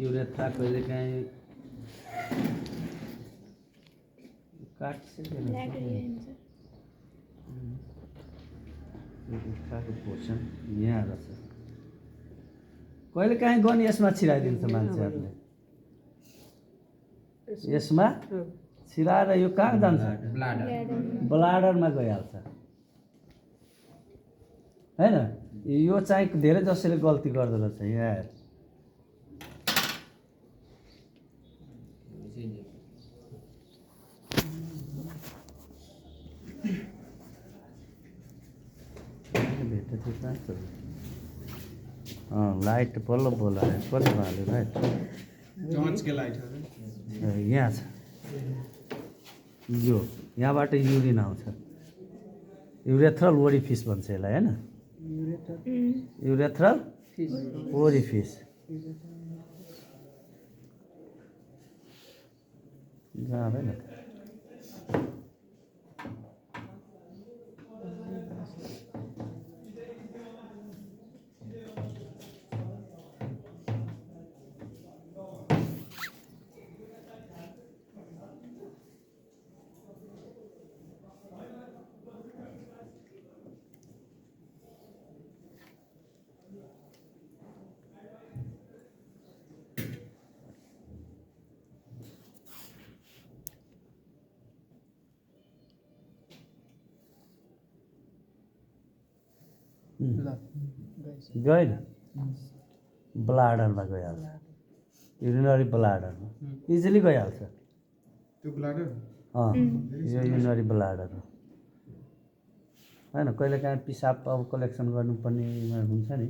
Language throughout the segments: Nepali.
युरेथ्रा कहिलेकाहीँ काट्छ युरेथ्राको पोर्सन यहाँ रहेछ कहिलेकाहीँ गनी यसमा छिराइदिन्छ मान्छेहरूले यसमा छिराएर यो कहाँ जान्छ ब्लाडरमा गइहाल्छ हैन यो चाहिँ धेरै जसोले गल्ती गर्दो रहेछ यहाँ लाइट बल्ल बल्ल आयो कति हाल्यो लाइट टर्चको लाइट यहाँ छ यो यहाँबाट युरिन आउँछ युरेथ्रल ओरिफिस भन्छ यसलाई हैन युरेथ्रल ओरिफिस जाँदैन गएन ब्लाडरमा गइहाल्छ युरिनरी ब्लाडरमा इजिली गइहाल्छ त्यो ब्लाडर यो युरिनरी ब्लाडर हो हैन कहिलेकाहीँ पिसाब अब कलेक्सन गर्नुपर्ने हुन्छ नि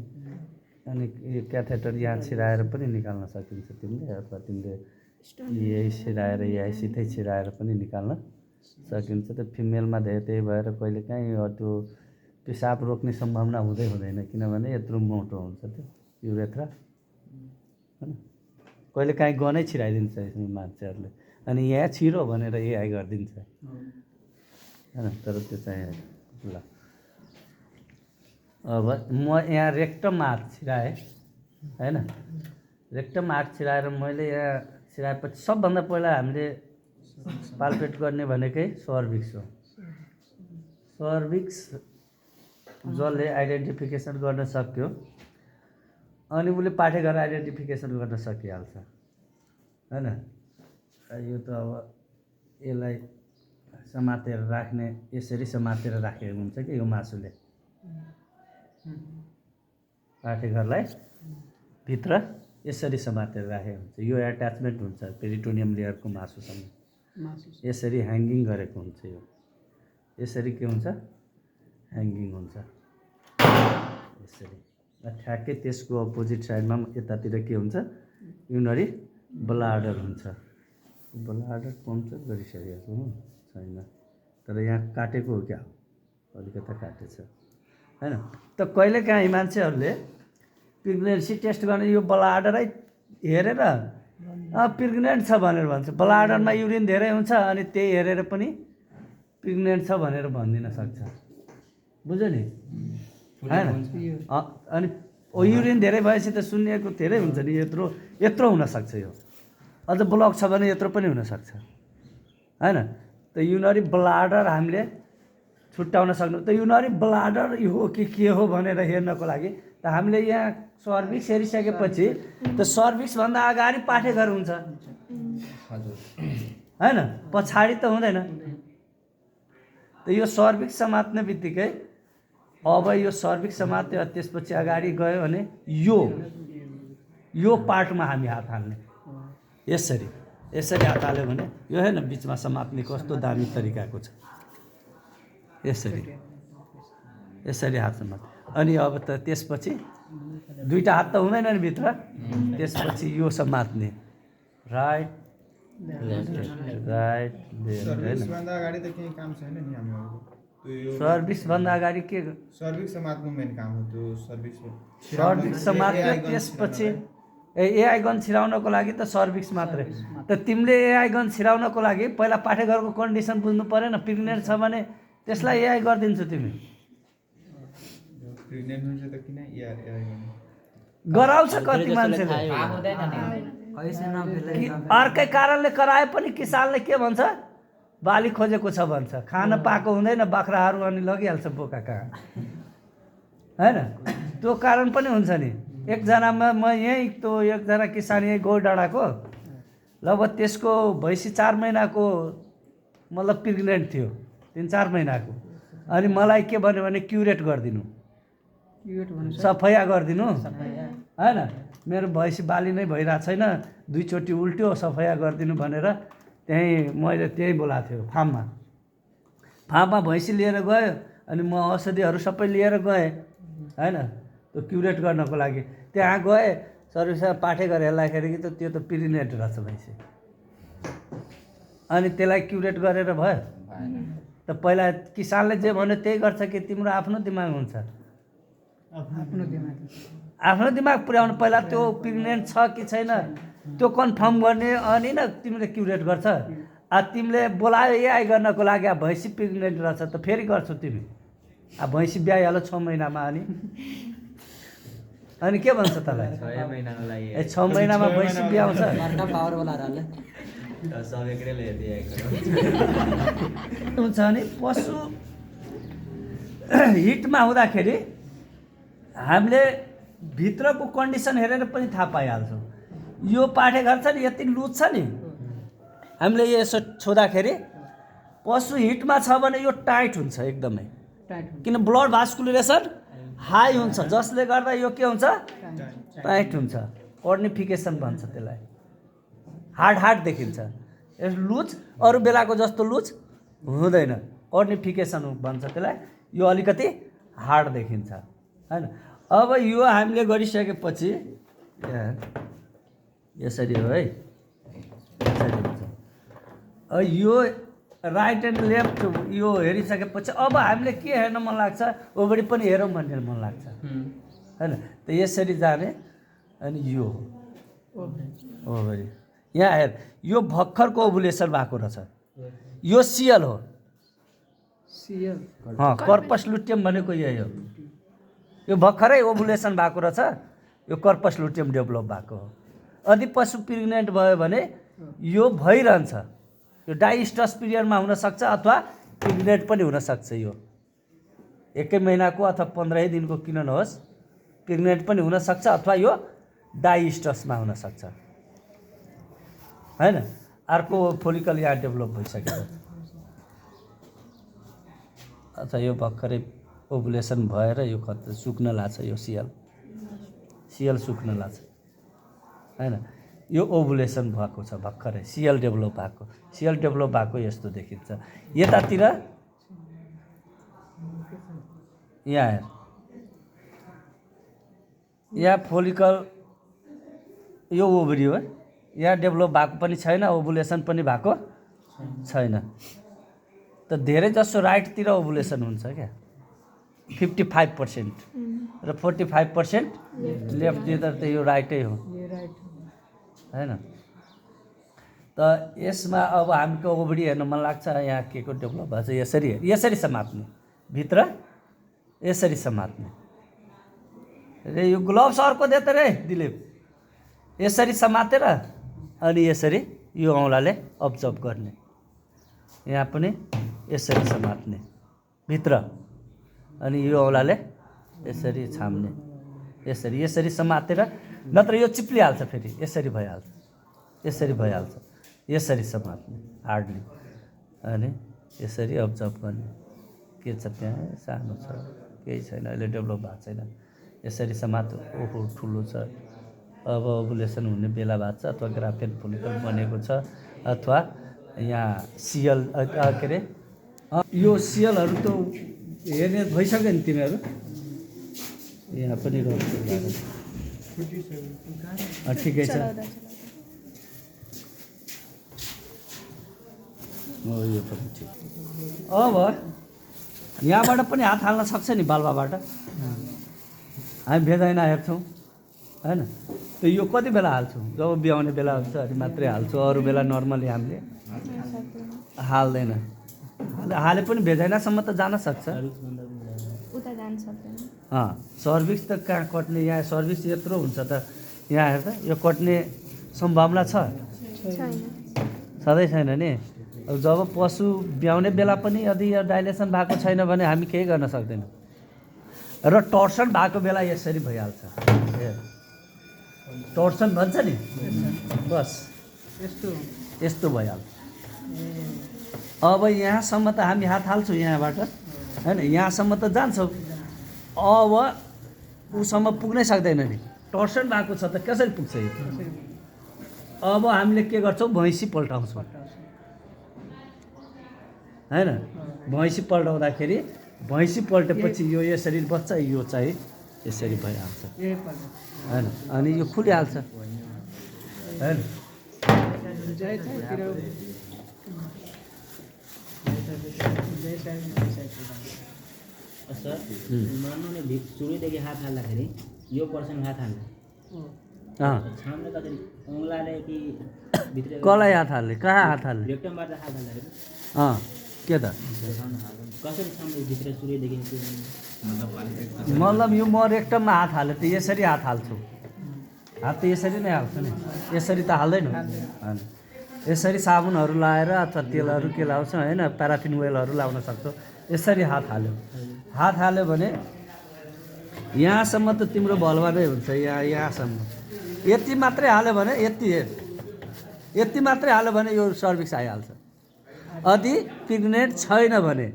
अनि यो क्याथेटर यहाँ छिराएर पनि निकाल्न सकिन्छ तिमीले अथवा तिमीले यही छिराएर यही सिधै छिराएर पनि निकाल्न सकिन्छ त्यो फिमेलमा त्यही भएर कहिलेकाहीँ त्यो पिसाब रोक्ने सम्भावना हुँदैन किनभने यत्रो मोटो हुन्छ त्यो युरेथ्रा हैन कहिलेकाहीँ गनै छिराइदिन्छ यसमा मान्छेहरूले अनि यहाँ छिरो भनेर एआई गरिदिन्छ हैन तर त्यो चाहिँ ल अब म यहाँ रेक्टम आर्क छिराएँ हैन रेक्टम आर्क छिराएर मैले यहाँ छिराएपछि सबभन्दा पहिला हामीले पाल्पेट गर्ने भनेकै सर्भिक्स हो सर्भिक्स जसले आइडेन्टिफिकेसन गर्न सक्यो अनि उसले पाठेघर आइडेन्टिफिकेसन गर्न सकिहाल्छ हैन यो त अब यसलाई समातेर राख्ने यसरी समातेर राखेको हुन्छ कि यो मासुले पाठेघरलाई भित्र यसरी समातेर राखेको हुन्छ यो एट्याचमेन्ट हुन्छ पेरिटोनियम लेयरको मासुसँग यसरी ह्याङ्गिङ गरेको हुन्छ यो यसरी के हुन्छ ह्याङ्गिङ हुन्छ यसरी ठ्याक्कै त्यसको अपोजिट साइडमा यतातिर के हुन्छ युरिनरी ब्लाडर हुन्छ ब्लाडर पम्पचर गरिसकेको छैन तर यहाँ काटेको हो क्या अलिकता काटेछ हैन त कहिलेकाहीँ मान्छेहरूले प्रेग्नेन्सी टेस्ट गर्ने यो ब्लाडरै हेरेर प्रेग्नेन्ट छ भनेर भन्छ ब्लाडरमा युरिन धेरै हुन्छ अनि त्यही हेरेर पनि प्रेग्नेन्ट छ भनेर भनिदिन सक्छ बुझ्यो नि हैन अनि युरिन धेरै भएपछि त सुन्निएको धेरै हुन्छ नि यत्रो हुनसक्छ यो अझ ब्लक छ भने यत्रो पनि हुनसक्छ हैन त युरिनरी ब्लाडर हामीले छुट्याउन सक्नु त युरिनरी ब्लाडर हो कि के हो भनेर हेर्नको लागि त हामीले यहाँ सर्भिक्स हेरिसकेपछि त सर्भिक्सभन्दा अगाडि पाठेघर हुन्छ हैन पछाडि त हुँदैन त यो सर्भिक्स समात्ने बित्तिकै अब यो सर्भिक्स समात्यो त्यसपछि अगाडि गयो भने यो पार्टमा हामी हात हाल्ने यसरी हात हाल्यो भने यो हैन बिचमा समात्ने कस्तो दामी तरिकाको छ यसरी हात समात अनि अब त त्यसपछि दुईटा हात त हुँदैन नि भित्र त्यसपछि यो समात्ने राइट सर्भिसभन्दा अगाडि त केही काम छैन नि हामीहरूको सर्भिसभन्दा अगाडि के सर्भिस समात्नु मेन काम हो त्यो सर्भिस समात्यो त्यसपछि एआई गन छिराउनको लागि त सर्भिक्स मात्रै त तिमीले एआई गन छिराउनको लागि पहिला पाठेघरको कन्डिसन बुझ्नु परेन प्रेग्नेन्ट छ भने त्यसलाई एआई गरिदिन्छु तिमी प्रेग्नेन्ट हुन्छ त किन एआई गर्ने गराउँछ कति मान्छेले अर्कै कारणले कराए पनि किसानले के भन्छ बाली खोजेको छ भन्छ, खान पाएको हुँदैन बाख्राहरू अनि लगिहाल्छ बोका कहाँ, होइन? त्यो कारण पनि हुन्छ नि। एकजनामा म यहीँ त्यो एकजना किसान यहीँ गौडाँडाको लगभग त्यसको भैँसी 4 महिनाको मतलब प्रेग्नेन्ट थियो, 3-4 महिनाको। अनि मलाई के भन्यो भने क्युरेट गरिदिनु, सफैया गरिदिनु, होइन? मेरो भैँसी बाली नै भइरहेको छैन, 2 चोटि उल्ट्यो, सफैया गरिदिनु भनेर मैले त्यहीँ बोलाएको थियो फार्ममा भैँसी लिएर गयो। अनि म औषधिहरू सबै लिएर गएँ, होइन? त्यो क्युरेट गर्नको लागि त्यहाँ गएँ, सर्भिसमा पाठे गरेर हेर्दाखेरि कि त्यो त प्रेग्नेन्ट रहेछ भैँसी। अनि त्यसलाई क्युरेट गरेर भयो त? पहिला किसानले जे भन्यो त्यही गर्छ कि तिम्रो आफ्नो दिमाग हुन्छ? आफ्नो दिमाग पुर्याउनु, पहिला त्यो प्रेग्नेन्ट छ कि छैन त्यो कन्फर्म गर्ने, अनि न तिमीले क्युरेट गर्छ। तिमीले बोलायो एआई गर्नको लागि, भैँसी प्रेग्नेन्ट रहेछ त फेरि गर्छौ तिमी। भैँसी ब्याइहाल्यो 6 महिनामा, अनि के भन्छ तँलाई? 6 महिनामा भैँसी ब्याउँछ? हुन्छ नि पशु हिटमा हुँदाखेरि हामीले भित्रको कन्डिसन हेरेर पनि थाहा पाइहाल्छौँ। यो पाठेघर छ नि, यति लुज छ नि, हामीले यसो छुँदाखेरि पशु हिटमा छ भने यो टाइट हुन्छ एकदमै, किन ब्लड भास्कुलेसन हाई हुन्छ, जसले गर्दा यो के हुन्छ टाइट हुन्छ। कर्निफिकेसन भन्छ त्यसलाई, हार्ड देखिन्छ। लुज अरू बेलाको जस्तो लुज हुँदैन, कर्निफिकेसन भन्छ त्यसलाई। यो अलिकति हार्ड देखिन्छ, होइन? अब यो हामीले गरिसकेपछि यसरी हो है, यसरी हुन्छ। यो राइट एन्ड लेफ्ट यो हेरिसकेपछि अब हामीले के हेर्न मन लाग्छ, ओभरी पनि हेरौँ भन्ने मन लाग्छ, होइन? त यसरी जाने, अनि यो ओभरी यहाँ हेर, यो भर्खरको ओभुलेसन भएको रहेछ, यो सियल हो। कर्पस लुटियम भनेको यही हो, यो भर्खरै ओभुलेसन भएको रहेछ, यो कर्पस लुटियम डेभलप भएको हो। यदि पशु प्रेग्नेन्ट भयो भने यो भइरहन्छ, यो डाइस्टस पिरियडमा हुनसक्छ अथवा प्रेग्नेन्ट पनि हुनसक्छ। यो 1 महिनाको अथवा 15 दिनको किन नहोस्, प्रेग्नेन्ट पनि हुनसक्छ अथवा यो डाइस्टसमा हुनसक्छ, होइन? अर्को फोलिकल यहाँ डेभलप भइसकेको अथवा यो भर्खरै ओभुलेसन भएर यो सुक्न लाग्छ, यो सियल सुक्न लाग्छ, होइन? यो ओभुलेसन भएको छ भर्खरै, सियल डेभलप भएको यस्तो देखिन्छ। यतातिर यहाँ फोलिकल यो ओभरी हो, यहाँ डेभलप भएको पनि छैन, ओभुलेसन पनि भएको छैन। त धेरै जसो राइटतिर ओभुलेसन हुन्छ क्या, 55% र 45% लेफ्टतिर त यो राइटै हो, होइन? त यसमा अब हामीको ओभरी हेर्न मन लाग्छ, यहाँ के को डेभलप भएको छ, यसरी समात्ने, भित्र यसरी समात्ने। रे यो ग्लोभ्स अर्को दे त रे दिलीप, यसरी समातेर अनि यसरी यो औँलाले अब्जर्भ गर्ने, यहाँ पनि यसरी समात्ने भित्र, अनि यो औँलाले यसरी छाम्ने, यसरी समातेर, नत्र यो चिप्लिहाल्छ, फेरि यसरी भइहाल्छ, यसरी समात्ने हार्डली, अनि यसरी अब्जर्भ गर्ने के छ त्यहाँ, सानो छ केही छैन, अहिले डेभलप भएको छैन, यसरी समात्यो, ओहो ठुलो छ, अब ओभुलेसन हुने बेला भएको छ, अथवा ग्राफेन फोलिकल बनेको छ, अथवा यहाँ सियल के अरे यो सियलहरू त हेर्ने भइसक्यो नि तिमीहरू, यहाँ पनि ठिकै छ। यो पनि ठिक। अब यहाँबाट पनि हात हाल्न सक्छ नि बालुवाबाट, हामी भेजाइना हेर्छौँ, होइन? त यो कति बेला हाल्छौँ, जब ब्याउने बेला हुन्छ अनि मात्रै हाल्छौँ, अरू बेला नर्मली हामीले हाल्दैन। हाले पनि भेजाइनासम्म त जान सक्छ, सर्भिस त कहाँ कट्ने, यहाँ सर्भिस यत्रो हुन्छ त यहाँ हेर त यो कट्ने सम्भावना छ सधैँ छैन नि। अब जब पशु ब्याउने बेला पनि यदि यो डाइलेसन भएको छैन भने हामी केही गर्न सक्दैनौँ र टर्सन भएको बेला यसरी भइहाल्छ। टर्सन भन्छ नि, बस यस्तो भइहाल्छ। अब यहाँसम्म त हामी हात हाल्छौँ यहाँबाट होइन, यहाँसम्म त जान्छौँ, अब उसम्म पुग्नै सक्दैन नि, टर्सन भएको छ त कसरी पुग्छ यो। अब हामीले के गर्छौँ, भैँसी पल्टाउँछौँ होइन। भैँसी पल्टाउँदाखेरि भैँसी पल्टेपछि यो यसरी बच्छ, यो चाहिँ यसरी भइहाल्छ होइन, अनि यो खुलिहाल्छ होइन। सर मान्नु सुरुदेखि हात हाल्दाखेरि यो पर्सन हात हाल्ने छाम्ने कसरी औँलाले कि भित्र कसलाई हात हाल्ने, कहाँ हात हाल्ने, रेक्टमबाट हात हाल्दाखेरि के त कसरी छाम्ने भित्र सुरुदेखि मतलब यो म रेक्टममा हात हालेँ त यसरी हात हाल्छु, हात त यसरी नै हाल्छु नि, यसरी त हाल्दैन होइन। यसरी साबुनहरू लाएर अथवा तेलहरू के लाउँछ होइन, प्याराफिन ओइलहरू लाउन सक्छौ। यसरी हात हाल्यो, हात हाल्यो भने यहाँसम्म त तिम्रो भलवा नै हुन्छ, यहाँसम्म यति मात्रै हाल्यो भने यति मात्रै हाल्यो भने यो सर्भिस आइहाल्छ। यदि प्रेग्नेन्ट छैन भने,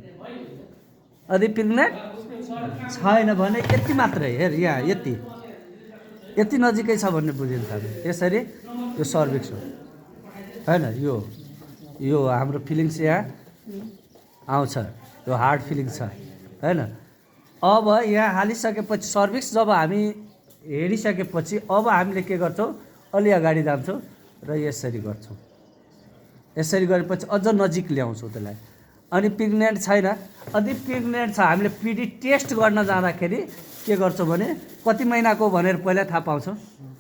यदि प्रेग्नेन्ट छैन भने यति मात्रै हेर, यहाँ यति नजिकै छ भन्ने बुझिन्छ। यसरी यो सर्भिस हो होइन। यो हाम्रो फिलिङ्स यहाँ आउँछ, यो हार्ड फिलिङ्स छ होइन। अब यहाँ हालिसकेपछि सर्भिस जब हामी हेरिसकेपछि अब हामीले के गर्छौँ, अलि अगाडि जान्छौँ र यसरी गर्छौँ। यसरी गरेपछि अझ नजिक ल्याउँछौँ त्यसलाई। अनि प्रेग्नेन्ट छैन, यदि प्रेग्नेन्ट छ हामीले पिडी टेस्ट गर्न जाँदाखेरि के गर्छौँ भने कति महिनाको भनेर पहिला थाहा पाउँछौँ,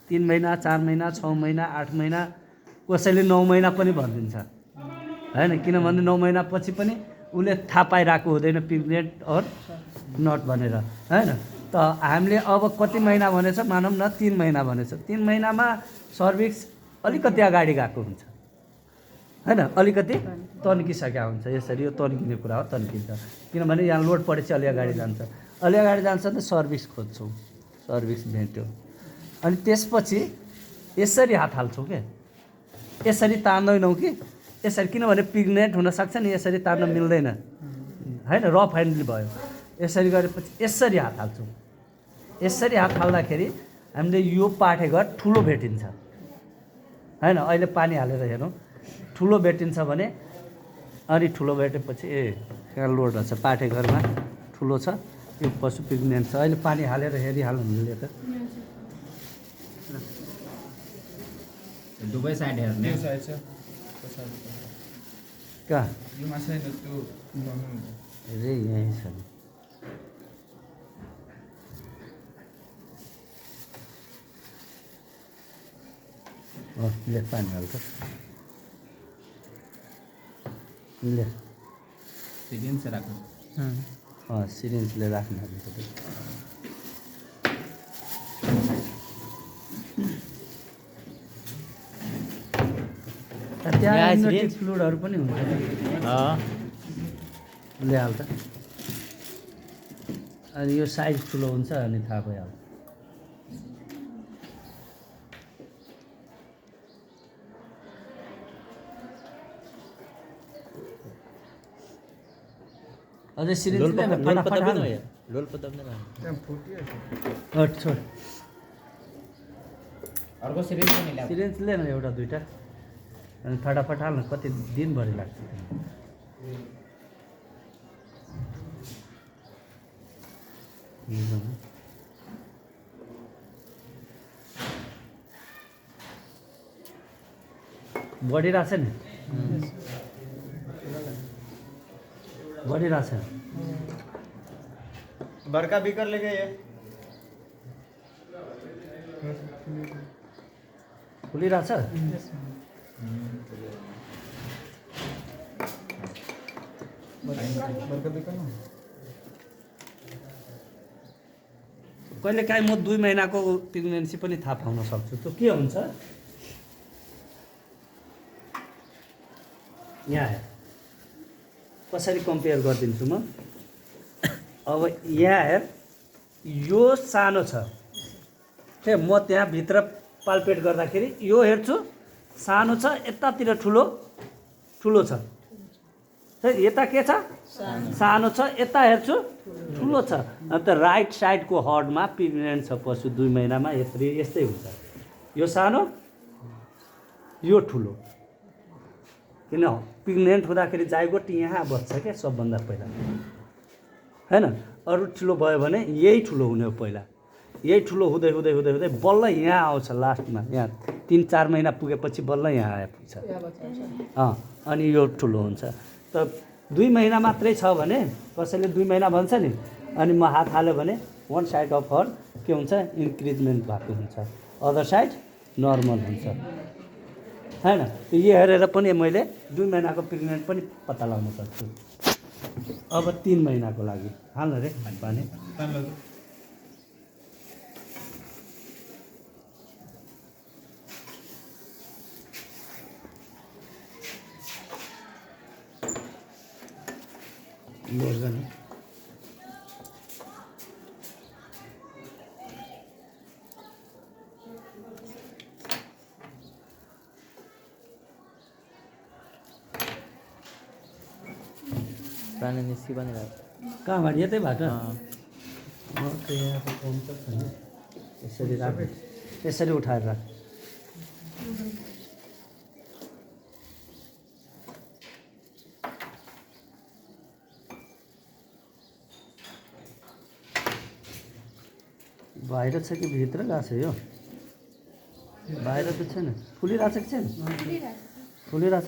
3 महिना 4 महिना 6 महिना 8 महिना, कसैले 9 महिना पनि भनिदिन्छ होइन। किनभने 9 महिनापछि पनि उसले थाहा पाइरहेको हुँदैन प्रेग्नेन्ट अर नट भनेर होइन। त हामीले अब कति महिना भनेछ, मानौँ न 3 महिना भनेछ, 3 महिनामा सर्भिस अलिकति अगाडि गएको हुन्छ होइन, अलिकति तन्किसकेको हुन्छ। यसरी यो तन्किने कुरा हो, तन्किन्छ किनभने यहाँ लोड परेपछि अलि अगाडि जान्छ, अलि अगाडि जान्छ त सर्भिस खोज्छौँ, सर्भिस भेट्यो। अनि त्यसपछि यसरी हात हाल्छौँ क्या, यसरी तान्दैनौँ कि यसरी, किनभने प्रेग्नेन्ट हुनसक्छ नि, यसरी तान्न मिल्दैन होइन, रफ ह्यान्डल भयो। यसरी गरेपछि यसरी हात हाल्छौँ, यसरी हात हाल्दाखेरि हामीले यो पाठेघर ठुलो भेटिन्छ होइन। अहिले पानी हालेर हेरौँ, ठुलो भेटिन्छ भने, अनि ठुलो भेटेपछि यहाँ लोड रहेछ, पाठेघरमा ठुलो छ, यो पशु प्रेग्नेन्ट छ। अहिले पानी हालेर हेरिहाल्नु त, दुवै साइड हेर्ने कहाँ यो यहीँ छ नि। ले पानी हाल्छ, ले सिरिन्ज राख्नु सिरिन्जले राख्नु। त्यहाँ एम्नियोटिक फ्लुइडहरू पनि हुन्छ ल्याइहाल्छ। अनि यो साइज ठुलो हुन्छ अनि थाहा भइहाल्छ। अझै सिरिन्ज ल्याएन, फटाफट हाल। छोड, अर्को सिरिन्ज पनि ल्याऊ। सिरिन्ज ल्याएन एउटा दुइटा, अनि फटाफट हाल्न, कति दिनभरि लाग्छ। बढिरहेछ नि, बढिरहेछ। बड़का बीकर लेके ये खुलिरहेछ। बड़का बीकर ना कहिलेकाहीँ म 2 महिनाको प्रेग्नेन्सी पनि थाहा पाउन सक्छु। त्यो के हुन्छ यहाँ हेर कसरी कम्पेयर गरिदिन्छु म। अब यहाँ हेर यो सानो छ ठिक, म त्यहाँ भित्र पाल्पेट गर्दाखेरि यो हेर्छु सानो छ, यतातिर ठुलो ठुलो छ। यता के छ सानो छ, यता हेर्छु ठुलो छ। अन्त राइट साइडको हडमा प्रेग्नेन्ट छ पशु 2 महिनामा यस्तै हुन्छ। यो सानो यो ठुलो, किन प्रेग्नेन्ट हुँदाखेरि जाइगोट यहाँ बस्छ क्या सबभन्दा पहिला हैन। अरू ठुलो भयो भने यही ठुलो हुने हो पहिला, यही ठुलो हुँदै हुँदै हुँदै हुँदै बल्ल यहाँ आउँछ लास्टमा। यहाँ 3-4 महिना पुगेपछि बल्ल यहाँ आइपुग्छ। अनि यो ठुलो हुन्छ। त 2 महिना मात्रै छ भने कसैले 2 महिना भन्छ नि, अनि म हात हाल्यो भने वान साइड अफ हर के हुन्छ इन्क्रिजमेन्ट भएको हुन्छ, अदर साइड नर्मल हुन्छ हैन। यो हेरेर पनि मैले 2 महिनाको प्रेग्नेन्ट पनि पत्ता लगाउन सक्छु। अब 3 महिनाको लागि हाल्न रे पानी। लोड गर्नु पानी निस्की पनि भयो। कहाँबाट यतैबाट? त यहाँ त कम त छैन। यसरी राख, यसरी उठाएर राख। बाहिर छ कि भित्र गएको छ यो? बाहिर त छैन, फुलिरहेछ कि छैन? फुलिरहेछ।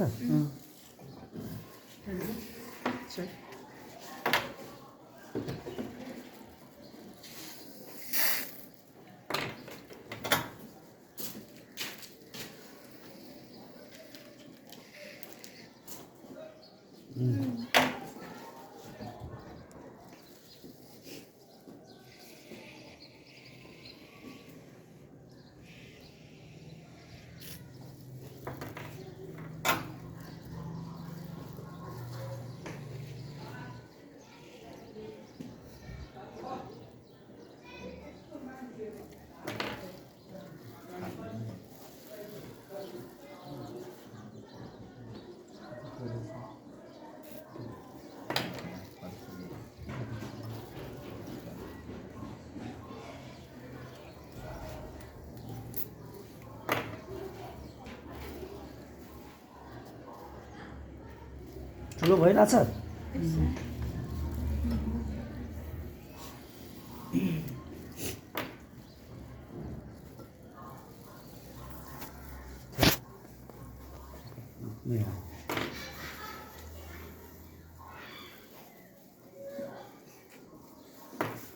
ठुलो भइरहेछ।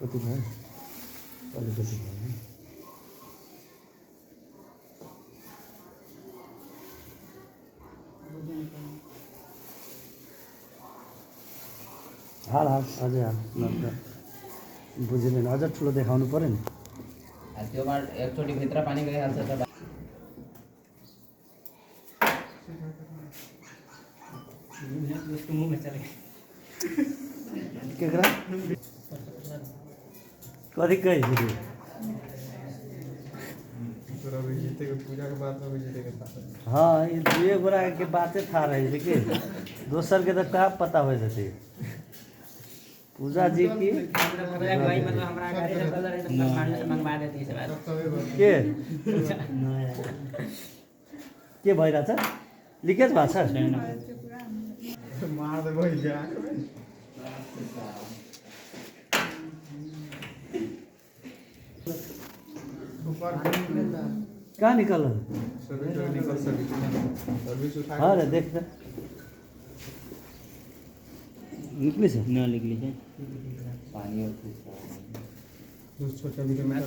कति भयो? अलिकति भयो। हाल हाल अझै हाल, बुझिँदैन, अझ ठुलो देखाउनु पऱ्यो नि। त्यो बार एकचोटि भित्र पानी गइहाल्छ त केकरा कथी कहै छी तू? पूजा के बाद में जीते के साथ। हाँ, ये दुए गोरा के बातें था रही थी कि दोसर के तो क्या पता हो जाती। पूजा जी की के भइरहेछ? लिकेज भएको छ? मार दे भाई जा। कहाँ निकल? हाँ रे देख निकली से न निकली है पानी और छोटा वीडियो में आ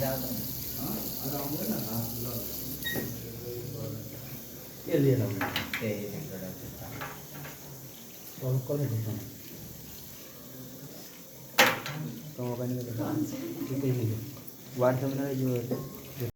जाओ के लिएर आउनु त्यही हेडबाट कसले ढुक्छ कंपनी का त्यही व्हाट्सएप में जो